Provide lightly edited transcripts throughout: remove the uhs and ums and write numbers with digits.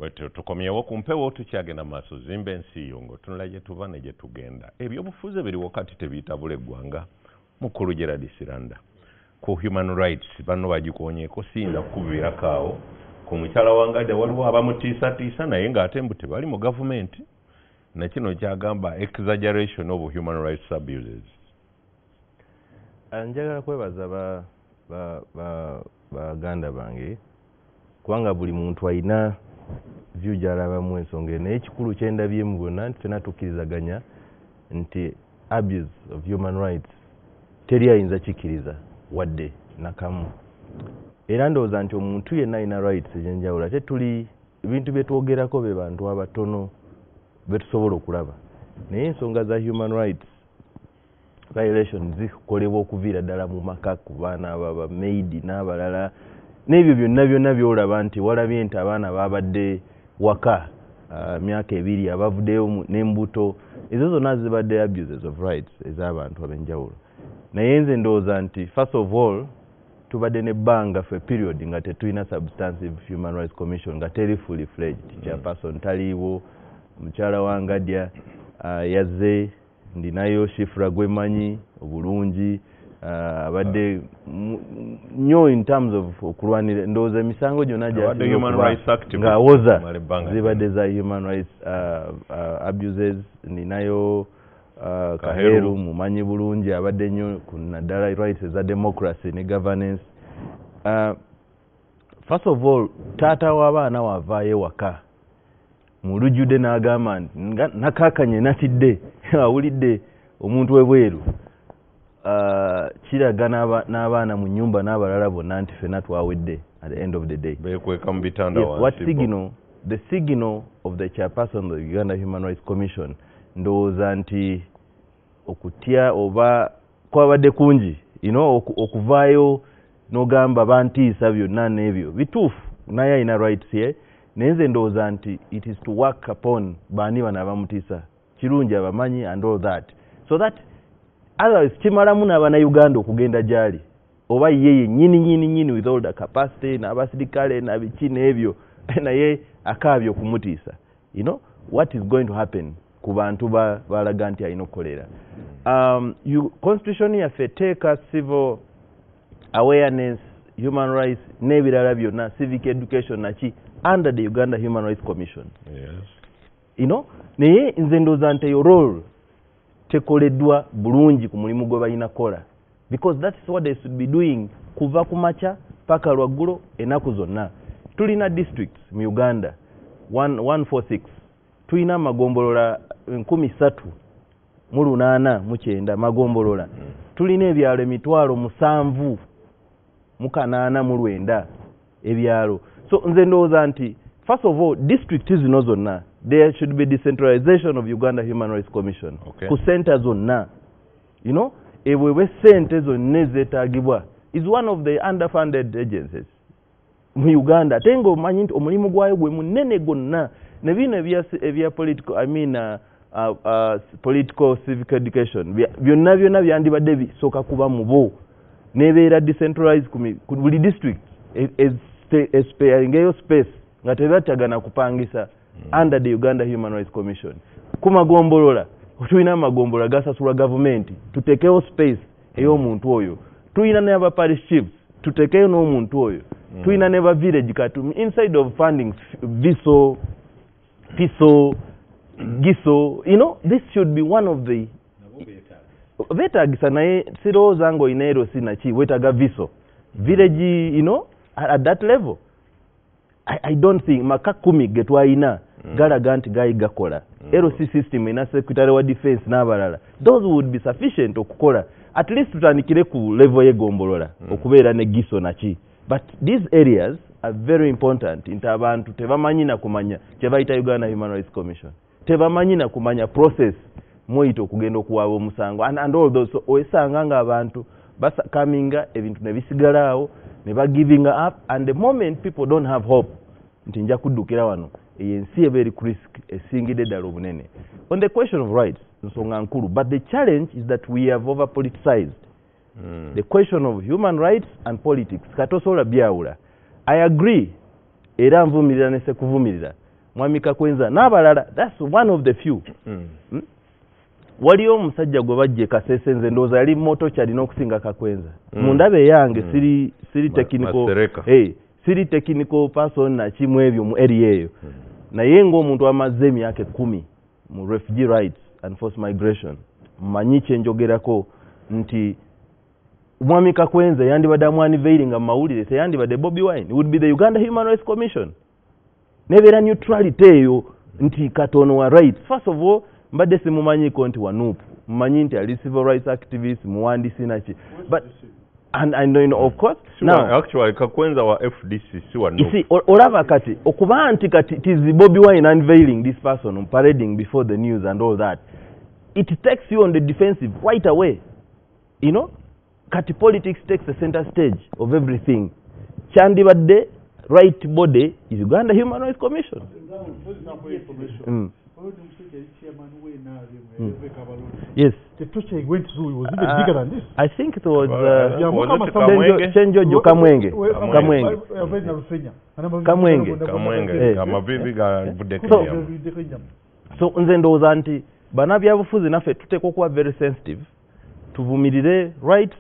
Bwetyo tukomyewo ku mpewo, tukyagenda maaso. Zimba ensi yo ng'otunula gye tuva ne gye tugenda. Ebyobufuzi biriwo kati tebiyitabula eggwanga. Mukulu Gerard Siranda, ku human rights banno bagikonyeeko, siyinza kukuviirako awo. Ku mukyala Wangadya waliwo abamutiisatiisa, naye ng'ate mbu tebali mu gavumenti. Nakino kyagamba exaggeration of human rights abuses. Njagala kwebaza baganda bange, kubanga buli muntu alina view gy'alabamu ensonga eno. Naye ekikulu kyendabyemu bonna nti ffenna tukkirizaganya nti abuse of human rights teri ayinza kikkiriza wadde nakamu. Era ndowooza nti omuntu yenna alina rights ez'enjawulo, ate tuli ebintu bye twogerako be bantu abatono betusobola okulaba, naye ensonga za human rights violation zikolebwa okuviira ddala mu maka, ku baana bamaidi n'abalala, n'ebyo byonna byonna byolaba nti walabye nti abaana babadde waka myaka 2, abavuddeyo n'embuto, ezo zonna zibadde abuses of rights ez'abantu ab'enjawulo. Naye nze ndowooza nti first of all tubadde nebbanga for period nga tetulina substantive Human Rights Commission, nga teri fully fledged. Chairperson taliiwo, mukyala Wangadya yazze, ndinayo Shifra gwemanyi obulungi, abadde nnyo in terms of okulwanira. Ndowooza emisango gyonna ng'awoza zibadde za human rights abuses. Ndinayo Kaheru, mumanyi bulungi, abadde nnyo naddala rights eza democracy ne governance. First of all, taata w'abaana wavaayo ewaka mu lujjudde n'agamba nti nakakanye, natidde, awulidde omuntu webweru, kiraga n'abaana mu nnyumba n'abalala bonna nti ffenna twawedde at the end of the day. Bekweka mu bitanda. Yes, what signal, the signal of the chairperson of the Uganda Human Rights Commission, ndowooza nti okutya oba kwabadde kungi, okuvaayo n'ogamba bantiisa, byonna n'ebyo bituufu, naye alina rights ye. Naye nze ndowooza nti it is to work upon baani bano abamutiisa, kirungi abamanyi and all that, so that otherwise kimalamu n'abannayuganda okugenda gyali oba ye yennyini nyini nyini with all the capacity n'abasirikale nabiki n'ebyo, naye akaabye okumutiisa. What is going to happen ku bantu balaga nti alina okukolera? Constitution yaffe eteeka civil awareness, human rights n'ebirala byonna, civic education naki, under the Uganda Human Rights Commission. Naye nze ndowooza nti eyo role tekoleddwa bulungi ku mulimu gwe balina kukola, because that is what they should be doing kuva ku makya paka lwaggulo, ennaku zonna. Tulina districts mu Uganda 146, tulina amagombolola 3889 magombolola, tulina ebyalo 7,789 ebyalo. So nze ndowooza nti first of all, district zino zonna, there should be decentralization of Uganda Human Rights Commission ku center zonna, ebwebwe sente zonna ezeetaagibwa. Is one of the underfunded agencies mu Uganda, ate ng'omanyi nti omulimu gwayo gwe munene gwonna. Ne bino ebya political, I mean, political civic education, byonna byonna byandibadde bisooka kuba mu bo, nebeera decentralized ku buli district, esparingeyo space nga tebatagana kupangisa under the Uganda Human Rights Commission. Ku magombolola, tulina amagombolola gasasulwa gavumenti, tutekewo space ey'omuntu oyo. Tulina n'aba parish chiefs, tutekeyo n'omuntu oyo. Tulina ne ba village katu inside of funding VISO, PISO, GISO, this should be one of the beetagisa. Naye sirowooza ng'olina ero sinaki weetaaga VISO village, at that level. I don't think maka 10 ge twalina galaga nti gaali gakola. LC system ina secretary wa defense n'abalala, those would be sufficient okukola. At least tutandikire ku level y'eggombolola okubeera ne GISO naki. But these areas are very important nti abantu tebamanyi na kumanya kye bayita Uganda Human Rights Commission, tebamanyi na kumanya process muyita okugenda okuwaaba omusango and all those. So osanga ng'abantu basakaminga ebintu ne bisigala awo ne bagiving up, and the moment people don't have hope nti nja kuddukira wano, eyo ensi eba eri ku risk esingidde ddala obunene. On the question of rights, nsonga nkulu, but the challenge is that we have over politicized the question of human rights and politics. Katosobola byawula. I agree, era nvumirira ne sekuvumirira. Mwami Kakwenza n'abalala, that's one of the few. Waliyo omusajja gwe bajja e Kasese, nze ndowooza yali moto kyalina okusinga Kakwenza. Mu ndaba eyange, siri technical, Masereka. hey, siri technical person nakimu ebyo mu area eyo, naye ng'omuntu amaze emyaka 10 mu refugee rights and forced migration, mmanyi kyenjogerako nti Mwami Kakwenza yandibadde amu-unveilinga mu mawulire, teyandibadde Bobi Wine. It would be the Uganda Human Rights Commission, nebeera neutrality eyo nti katono wa rights. First of all, mbadde simumanyiiko nti wa NUP. Mmanyi nti ali civil rights activist, muwandisi naki, but and you know, of course Si wa- now actually Kakwenza wa FDC, si wa you NUP. see, olaba kati okuba nti kati it is Bobi Wine unveiling this person, parading before the news and all that, it takes you on the defensive right away. Kati politics takes the center stage of everything. Kyandibadde right body is Uganda Human Rights Commission. Yes. The torture he went through was even bigger than this. I think it was Yeah, Was Mukama it Kamwenge? Chenjojo Kamwenge. Kamwenge. Kamwenge. Kamwenge. Amavibi gavuddeko ennyama. So nze ndowooza nti bannabyabufuzi naffe tuteekwa okuba very sensitive, tuvumirire rights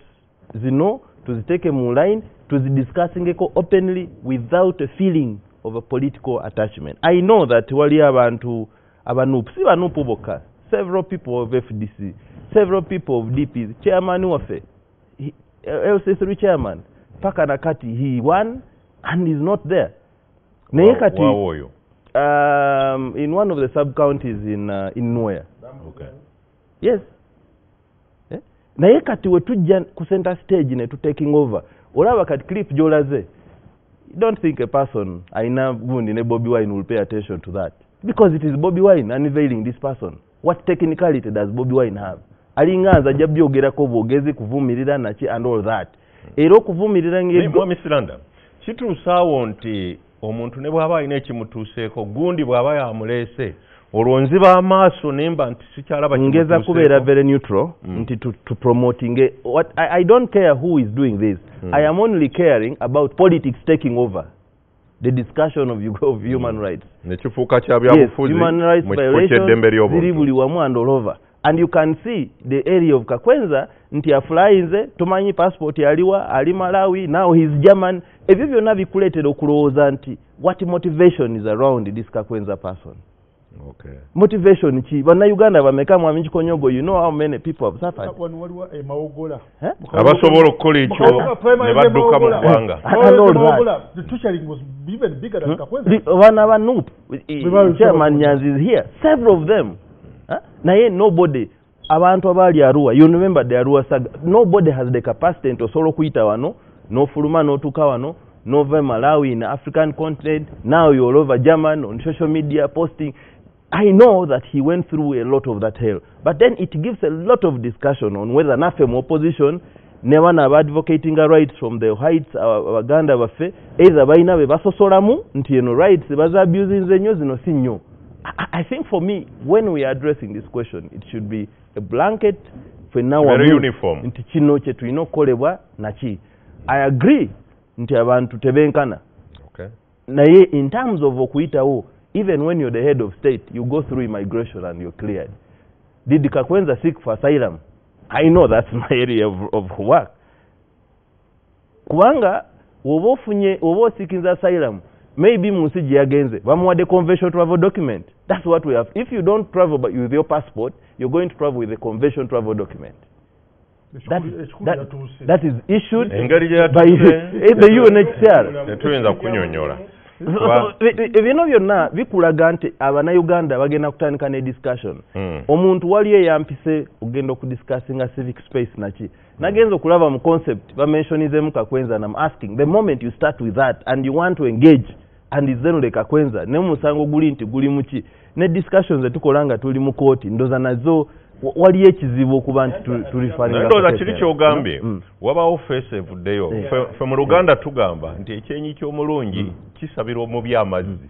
zino, tuziteeke mu line, tuzidiscussingeko openly without a feeling of a political attachment. I know that wali abantu aba NUP, si ba NUP bokka, several people of FDC, several people of DP, chairman waffe, LC3 chairman, paka nakati he won and is not there. Naye kati Waawo oyo? In one of the sub counties in Nwoya. Yes. Eh? Naye kati we tujja ku center stage ne taking over, olaba kati clip gy'olaze, you don't think a person alina gundi ne Bobi Wine will pay attention to that, because it is Bobi Wine unveiling this person. What technicality does Bobi Wine have? Alinga nze ajja byogerako bwogezi, kuvumirira naki and all that, era okuvumirira Naye Mwami Siranda, kituusaawo nti omuntu ne bw'aba alina ekimutuuseeko, gundi bw'aba yamuleese, olwo nziba amaaso nemba nti sikyalaba Ngeza kimutuuseeko. Kubeera very neutral nti to promoting what I don't care who is doing this. I am only caring about politics taking over the discussion of human rights. Nekifuuka kya Yes, byabufuzi human rights mu kifo violations ky'eddembe ziri ly'obuntu. Buli wamu and all over, and you can see the area of Kakwenza nti aflyinze, tumanyi passport yaliwa, ali Malawi, now he's German. Ebyo byonna bikuleetera okulowooza nti what motivation is around this Kakwenza person? Motivation ki? Bannayuganda bameka, Mwami Kikonyogo, you know how many people have suffered? Wano waliwo emawogola. Eh? Abasobola okukola ekyo ne badduka mu ggwanga. And all that. The torturing was even bigger than Kakwenza. Bana ba NUP, Bwe chairman Nyanzi is here, several of them. Huh? Naye nobody, abantu abaali Arua, you remember the Arua saga, nobody has the capacity nti osobola okuyita wano n'ofuluma n'otuuka wano n'ova e Malawi, in African continent, now you're all over German on social media posting. I know that he went through a lot of that hell, but then it gives a lot of discussion on whether naffe mu opposition ne bano aba advocating rights from the heights, abaganda baffe either balina be basosolamu nti eno rights bazabusinze nnyo, zino si nnyo. I think for me, when we are addressing this question, it should be a blanket ffenna Very wamu uniform. Nti kino kye tulina okukolebwa naki. I agree nti abantu tebenkana, naye in terms of okuyitawo, even when you're the head of state, you go through immigration and you're cleared. Did Kakwenza seek for asylum? I know that's my area of work, kubanga woba ofunye, oba oseekinze asylum, maybe mu nsi gye yagenze bamuwadde convention travel document. That's what we have. If you don't travel with your passport, you're going to travel with a convention travel document that is issued Engeri gye by yatuuse the UNHCR. Tetuyinza kunyonyola. Ebino byonna bikulaga nti abannayuganda bagenda kutandika ne discussion. Omuntu waliyo eyampise ogenda okudiscussinga civic space naki, nagenza okulaba mu concept bamentionizemu Kakwenza, and I'm asking, the moment you start with that and you want to engage and is then le Kakwenza ne musango guli nti guli muki, ne discussions zetukola nga tuli mu kooti, ndoza nazo waliyo ekizibu okuba nti tulifaanira. Ndowooza kiri kyogambye, wabaawo feesi evuddeyo. Ffe mu Luganda tugamba nti ekyenyi ky'omulungi kisabira omubi amazzi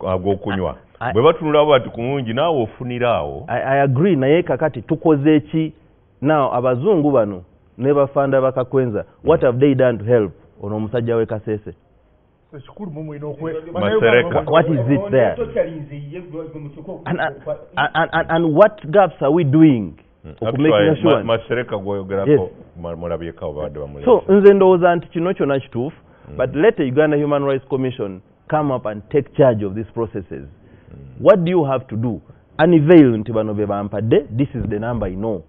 ag'okunywa. Bwe batunulawo bati ku mulungi, naawe ofunira awo. I agree, naye kakati tukoze ki now? Abazungu bano ne bafanda bakakwenza, what have they done to help ono omusajja w'e Kasese? What is it there? And what gaps are we doing? Actually, Masereka gwoyogerako mulabyeko abadde bamulese. So nze ndowooza nti kino kyonna kituufu, but let the Uganda Human Rights Commission come up and take charge of these processes. What do you have to do? Unveil nti bano be bampadde, this is the number I know.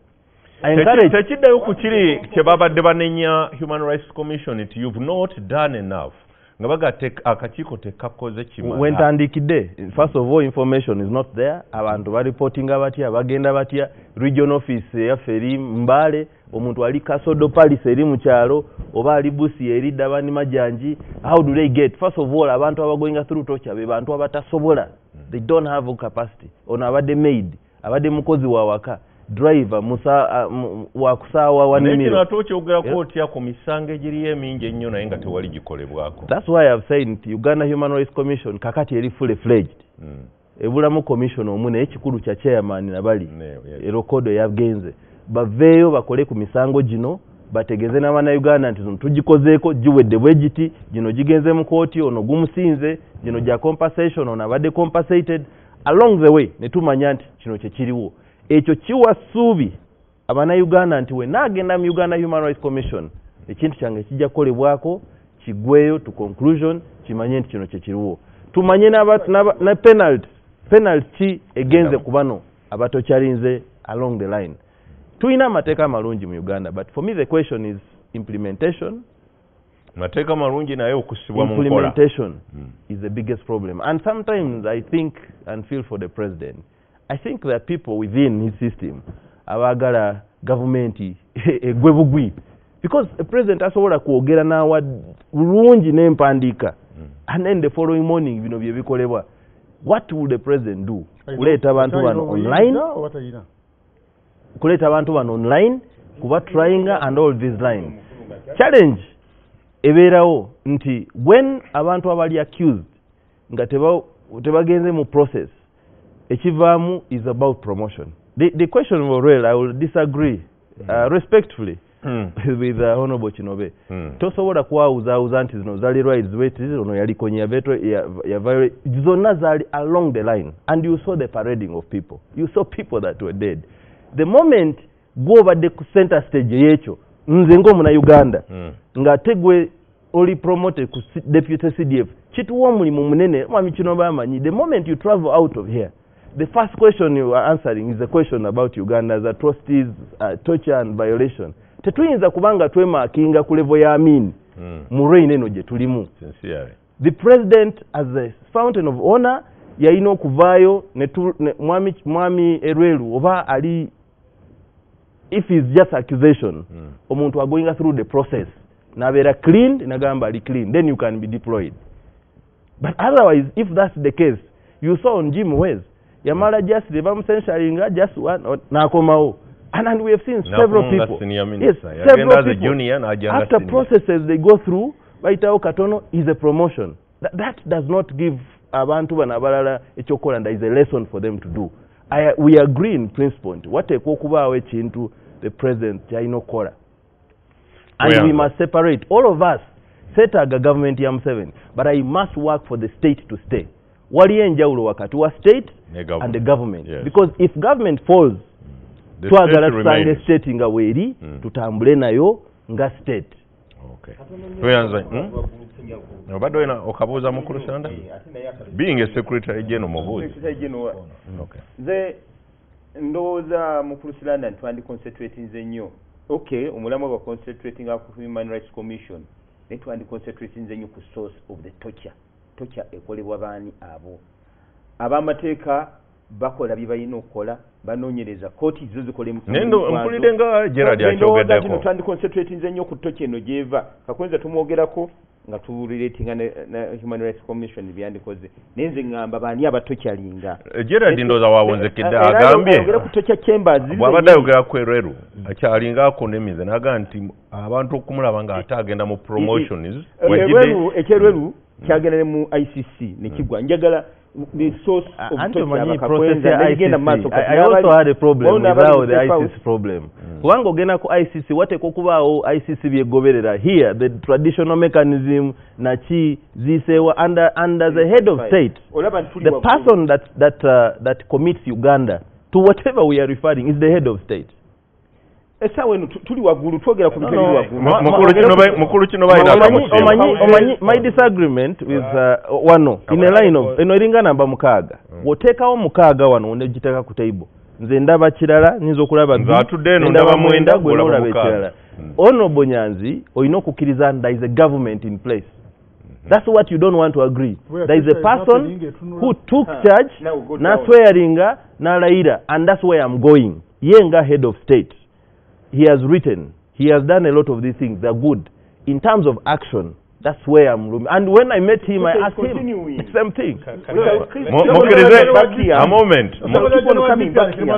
Tekiddayo ku kiri kye babadde banenya Human Rights Commission nti you've not done enough. Nga baga akakiiko tekakoze kimala. Wentandikidde, first of all, information is not there. Abantu bareportinga batya, bagenda batya. Region office yaffe eri Mbale, omuntu ali Kasodo Palace eri mu kyalo, oba ali Busia eri Dabani Majanji. How do they get? First of all, abantu abagoinga through torture be bantu abatasobola. They don't have capacity. Ono abadde maid, abadde mukozi wa waka, driver musa wa kusaawa wa nimiro. Naye kino kyogerako otya ku misango egiriyo emingi ennyo naye nga tewali gikolebwako? That's why I've said nti Uganda Human Rights Commission kakati eri fully fledged. Ebulamu commission omu naye ekikulu kya chairman nabali erokodo yagenze. Baveeyo bakole ku misango gino, bategeeze n'abannayuganda nti zino tugikozeeko, giwedde bwe giti, gino gigenze mu kooti, ono gumusinze, gino gya compensation, ono abadde compensated. Along the way ne tumanya nti kino kye kiriwo. Ekyo kiwa ssuubi abannayuganda nti we naagenda mu Uganda Human Rights Commission, ekintu kyange kijja kukolebwako, kigweyo to conclusion, kimanye nti kino kye kiriwo. Tumanye na penalty ki egenze ku bano abatokyalinze along the line. Tulina amateeka amalungi mu Uganda, but for me the question is implementation. Mateeka malungi naye okusibwa mu nkola. Implementation is the biggest problem. And sometimes I think and feel for the president. I think there are people within his system abaagala gavumenti egwe bugwi, because a president asobola kwogera n'awa bulungi n'empandiika, and then the following morning bino bye bikolebwa. What will the president do? Kuleeta abantu bano online, kuleeta abantu bano online, kuba trying and all these lines. Challenge ebeerawo nti when abantu abali accused nga tebagenze mu process, ekivaamu is about promotion. The question of Orwell, I will disagree respectfully with Honorable Kinobe. Tosobola kwawuzaawuza nti zino zaali rights wait, ono yalikonye ya zonna zaali along the line, and you saw the parading of people. You saw people that were dead. The moment gw'obadde ku center stage y'ekyo, nze ng'omunnayuganda ng'ate gwe oli promoted ku deputy CDF, kituwa omulimu munene. Mwami Kinobe amanyi, the moment you travel out of here, the first question you are answering is a question about Uganda's atrocities, torture and violation. Tetuyinza kubanga twemakinga ku level ya Amin mu reign eno gye tulimu. Sincerely. The president as a fountain of honor yalina okuvaayo mwami Elwelu oba ali, if it's just accusation, omuntu agoinga through the process n'abeera cleaned, n'agamba ali clean, then you can be deployed. But otherwise, if that's the case, you saw on Jim Wes, yamala just bamusensuringa just one n'akomawo. And we have seen several people. Yes, several people. After processes they go through, bayitawo katono is a promotion. That does not give abantu bano abalala ekyokukola, and is a lesson for them to do. We agree in principle nti wateekwa okubaawo ekintu the president ky'alina okukola. And we must separate. All of us seetaaga government ya Museveni, but I must work for the state to stay. Waliyo enjawulo wakati wa state and the government. Yes. Because if government falls, twagala tusange state nga weeri, tutambule nayo nga state. Okay. Tweyanza. Obadde olina okabuuza mukulu Sanda? Being a secretary general mubuuzi. Secretary general. Okay. Nze ndowooza mukulu Siranda nti twandiconcentratinze nnyo. Okay, omulamwa gwa concentrating ku Human Rights Commission, naye twandiconcentratinze nnyo ku source of the torture. Torture ekolebwa baani abo? Ab'amateeka bakola bye balina okukola, banoonyereza, kooti zo zikola Mpulidde nga Gerald akyogeddeko. Twandiconcentratinze nnyo ku torture eno gy'eva. Kakwenza tumwogerako nga turelatinga na Human Rights Commission byandikoze. Naye nze ŋŋamba baani abatokyalinga. Gerald ndowooza wawunzikidde agambye. Ayogera ku torture chambers. Bw'abadde ayogera ku Elwelu, akyalinga akonemize n'agamba nti abantu okumulaba ng'ate agenda mu promotions. Eky'Elwelu kyagenda ne mu ICC ne kigwa. Njagala The source of Anti torture omanyi Abakakwenza, process ya negigenda mu maaso ICC. kati I also had a problem waliwo with n'abali how mu the safe house. ICC problem. Kubanga ogenda ku ICC wateekwa okubaawo ICC byegoberera. Here the traditional mechanism naki ziiseewa under the head of state. Olaba nti tuli The waggulu. person that commits Uganda to whatever we are referring is the head of state. Essaawa eno tuli waggulu, twogera ku bintu No, ebiri no. waggulu. Mukulu kino balina akamusiima. Omanyi my disagreement with wano in a line of eno eringa namba 6. Bw'oteekawo 6 wano negiteeka ku table, nze ndaba kirala, nyinza okulaba Nze bbiri, atudde eno ne ndaba ndaba 9, 9, gwe gw'olaba n'olaba 6. ekirala. Honorable Nyanzi, olina okukkiriza there is a government in place. That's what you don't want to agree. Where There is a torture is person happening, etunula. who took Huh. charge, Now go down. n'aswearinga, n'alayira, and that's where I'm going. Ye nga head of state, he has written, he has done a lot of these things, they're good. In terms of action, that's where I'm rooming. And when I met him, I Torture is asked him continuing. the same thing. Mukkirize A moment. Keep on coming back here.